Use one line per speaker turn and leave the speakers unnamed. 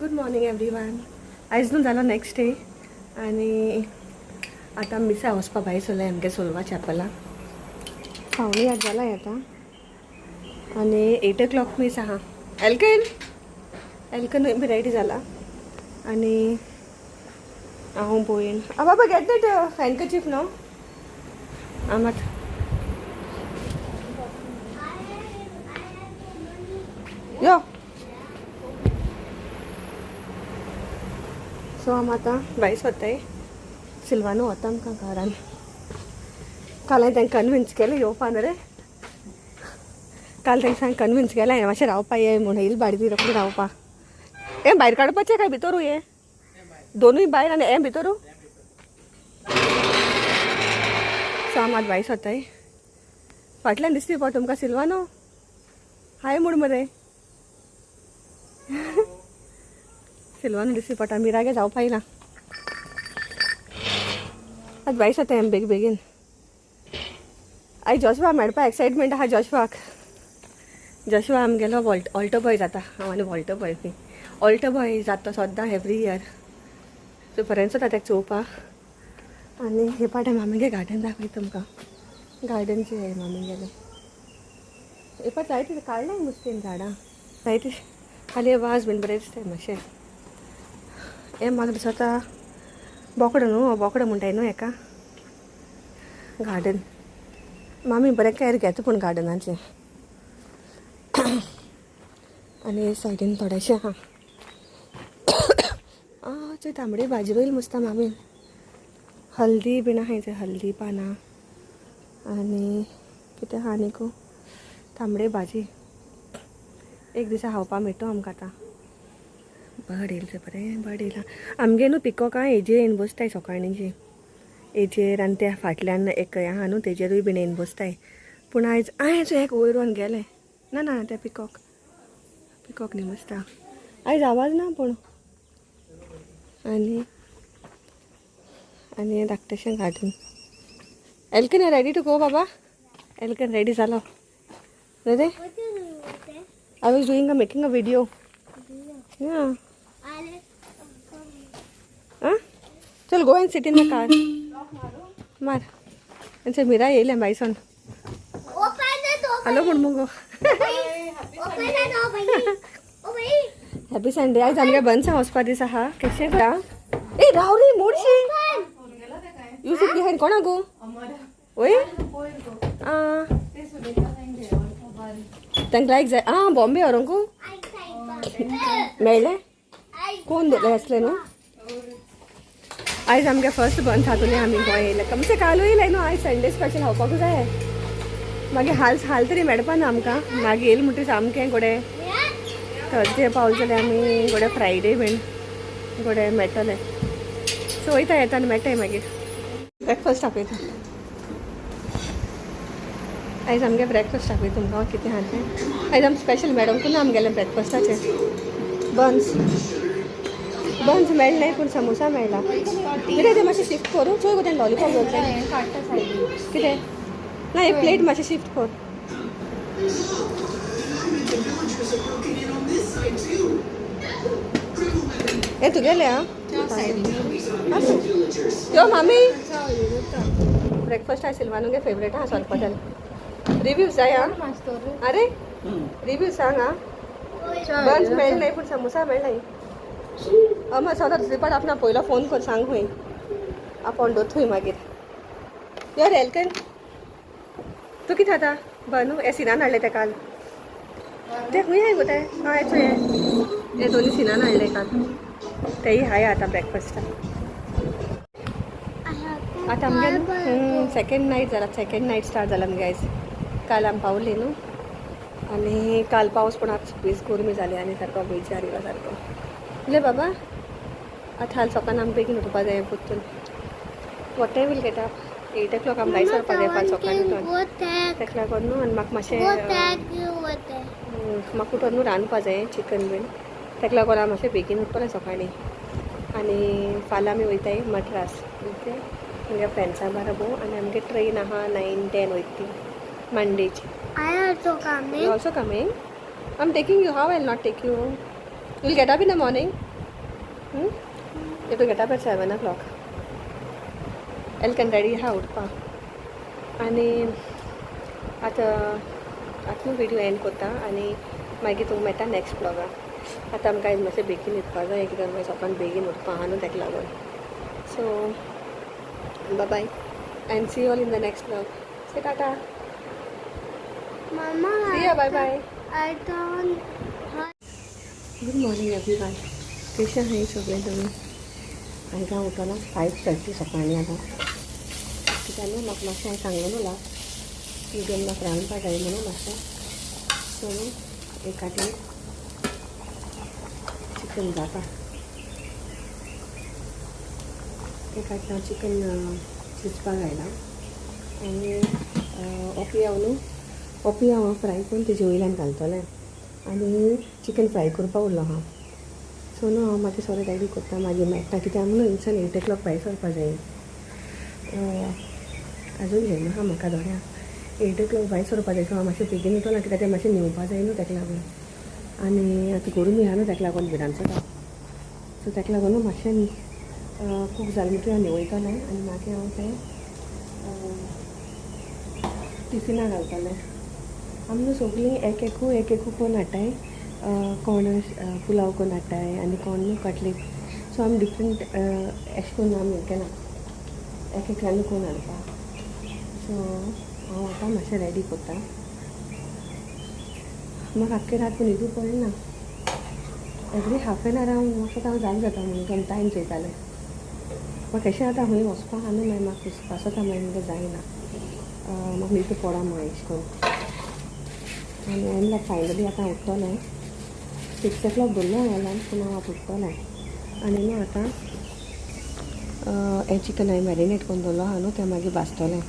Good morning everyone. आयज न्हू जालो नेक्स्ट डे आनी आतां मिसा वचपा भायर सरलाय आमगे सोलवा चॅपला. 7:45 जालाय आतां आनी 8 o'clock मीस आहा. एल्कन एल्कनूय बी रेडी जाला आनी हांव भयण. आ बाबा, गेट that handkerchief न्हू. आं मात यो. सो आमी आतां भायर सोदताय. सिल्वानू वता आमकां घरान. काल हांवें तांकां कन्विन्स केलें येवपा न्हू रे. काल तांकां हांवें कन्विन्स केलें हांवें मातशें रावपा ये म्हूण. येयल भाडी ती रोखडी रावपा. हें भायर काडपाचें काय भितरू? हें दोनूय भायर आनी हें भितरू. सो आमी आतां भायर सोदताय. फाटल्यान दिसती पळय तुमकां सिल्वानो हाय म्हूण मरे. सिल्वानो दिसती पडटा. मिरागे जावपा येयला. आतां भायर सोदताय आमी बेगीन बेगीन. आयज जोशवा मेळपा एक्सायटमेंट आहा जोशवाक. जोशवा आमगेलो ऑल्टो बॉय जाता. हांव आनी वॉल्टो बॉय बी ऑल्टो बॉय जाता सद्दां एवरी इयर. सो बरेंच वता तेका चोवपाक. आनी हे पाट मामीगे गार्डन दाखयता तुमकां. गार्डन जें मामीगेलें हे पाट जायते काडलाय मुस्तीन झाडां जायते. खाली वाज बीन बरें दिसताय मातशें. हें म्हाका दिसता बोकडो न्हू, बोकडो म्हणटाय न्हू हेका. गार्डन मामी बरें केअर घेता पूण गार्डनाचें. आनी हे सायडीन थोडेशें आहा. आं चोय, तांबडी भाजी रोयली मस्त मामीन. हल्दी बीन आहाय थंय, हल्दी पानां आनी कितें आहा आनीकू. तांबडी भाजी एक दिसा खावपा मेळटो आमकां आतां. बर्ड येयलें बरें, बर्ड येयला आमगे न्हू. पिकॉक आहा हेजेर येवन बसताय सकाळींची हेजेर. आनी त्या फाटल्यान एक हें आहा न्हू, तेजेरूय बीन येवन बसताय. पूण आयज आयज एक वयर गेलें. ना ना, तें पिकॉक पिकॉक न्ही बसता आयज. आवाज ना पूण. आनी आनी हें धाकटेशें garden. Elkin, ready to go बाबा? एल्कन रेडी जालो ready. I was doing a making a video. Yeah. Ah? चल, go and sit in the car. मार. आनी मिरा येयलें बायसोन. हॅलो म्हण मुगो. Happy Sunday. आयज आमगे बन्सां वचपा दीस आहा. कशें करा? ए राव रे, मोडशी. You sit behind. कोणा गो? वय आं, तांकां लायक जाय. आं, बॉम्बे व्हरूंक मेळ्ळें. कोण दवरलें आसलें न्हू. आयज आमगे फर्स्ट बन्स हातून आमी गोंय येयले. कमसे कालूय येयले न्हू. आयज संडे स्पेशल खावपाकूच जाय. मागीर हाल हाल तरी मेळपा ना आमकां. मागीर येयले म्हणटकीर सामकें गोडे थर्सडे पावले जाल्यार आमी गोडे फ्रायडे बीन गोडे मेळटले. सो वयता येता आनी मेळटाय मागीर. ब्रेकफास्ट आपयता. आयज आमगे ब्रेकफास्ट दाखयता तुमकां कितें आहा तें. आयज आम स्पेशल मॅडमकूच ना आमगेलें ब्रेकफास्टाचें. बन्स बन्स मेळ्ळे पूण समोसा मेळ्ळा. कितें तें मातशें शिफ्ट करूं? चोय गो, तें लॉलीपॉप दवरलें कितें ना. एक प्लेट मातशें शिफ्ट कर. हें तुगेलें आं. आसूं. यो मामी, ब्रेकफास्ट आहा सिल्वानुगे फेवरेट आहा सोलपटेल. रिव्यू जाय आं. अरे, रिव्यू सांग आं. बन्स मेळ्ळे पूण समोसा मेळ्ळे. अमर सदां दुसरे पाट आपणा पयलो फोन कर सांग खंय आपोवन दवर थंय मागीर. यो रे एल्कन, तूं कितें खाता? बन हे सिनान हाडले ते काल. ते खंय आहाय गो ते? हय, चोय, हे दोनी सिनान हाडले काल. तेय हाय आतां ब्रेकफास्टाक. आतां आमगे सेकेंड नायट जाला. सेकेंड नायट स्टार्ट जाला आमगे आयज. काल आमी पावली न्हू आनी काल पावस पण आज बेस गरमी जाली आनी सारको बेजार येयला सारको. इले बाबा, आतां हाल सकाळ आमी बेगीन उठपा जाय परतून. What time we'll get up? 8 o'clock आमी भायर सरपा जाय फाल्यां सकाळीं उठून. तेका लागून न्हू. आनी म्हाका मातशें म्हाका उठून न्हू रांदपा जाय चिकन बीन. तेका लागून हांव मातशें बेगीन उठपा जाय सकाळीं. आनी फाल्यां आमी वयताय मद्रास, ओके, आमगे फ्रेंड्सां बाराबोर. आनी आमगे ट्रेन आहा 9:10 वयता ती मंडेची.
I also coming.
You also coming? I'm taking you. How I'll not take you? You'll get up in the morning. You to get up at 7 o'clock. Elkan ready आहा उठपा. आनी आतां आतां व्हिडियो एंड कोत्ता आनी मागीर तुमकां मेळटा नेक्स्ट ब्लॉगान. आतां आमकां आयज मातशें बेगीन न्हिदपा जाय, कित्याक मागीर सकाळीं बेगीन उठपा आहा न्हू, तेका लागून. So bye and see all in the next vlog. Say tata.
Mama.
See ya, bye bye.
I don't.
Good morning everyone. कशें आहाय सगळें तुमी? आयज हांव उठला 5:30 सकाळीं आतां, कित्याक न्हू म्हाका मातशें हांवें सांगलें न्हू लास्ट व्हिडियोन, म्हाका रांदपा जाय म्हणून मातशें. सो न्हू एक खातीर चिकन जाता. एक खातीर हांव चिकन शिजपाक घायलां आनी ओपी हांव न्हू, ओपी हांव फ्राय करून तेजे वयल्यान घालतलें आनी चिकन फ्राय करपा उरलो आहा. सो न्हू हांव मागीर सगळें रेडी करता, मागीर मेळटा, कित्याक न्हू हिंगसान 8 ओ क्लॉक भायर सरपा जाय. अजून घेयना आहा म्हाका दोळ्या. 8 ओ क्लॉक भायर सरपा जाय, सो हांव मातशें बेगीन उठोना, कित्याक तें मातशें न्हिवपा जाय न्हू, तेका लागून. आनी आतां गरमी आहा न्हू, तेका लागून भिरांत जाता. सो तेका लागून न्हू मातशें कूक जालें म्हणटकीर हांव न्हिवयतलें आनी मागीर हांव तें टिफिना घालतलें. आमी न्हू सगळीं एक एकू एक एकू करून हाडटाय. कोण पुलाव करून हाडटाय आनी कोण न्हू कटलेट. सो आमी डिफरंट एशें करून आमी हें केलां, एक एकल्यानू करून हाडपा. सो हांव आतां मातशें रेडी करता. म्हाका आख्खे रात पूण न्हिदू पडलें ना. एवरी हाफ एन our हांव वचत, हांव जाग जाता म्हणून टायम चोयतालें. म्हाका कशें आतां खंय वचपाक आहा न्हू, मागीर म्हाका कुसपाक जाता, मागीर म्हाका जायना, म्हाका न्हिद पडा म्हूण एशें करून. आनी हांवें फायनली आतां उठ्ठलें. 6 ओ क्लॉक दवरलो हांवें अलार्म, पूण हांव आतां उठ्ठलें. आनी न्हू आतां हें चिकन हांवें मॅरिनेट करून दवरलो आहा न्हू, तें मागीर भाजतलें.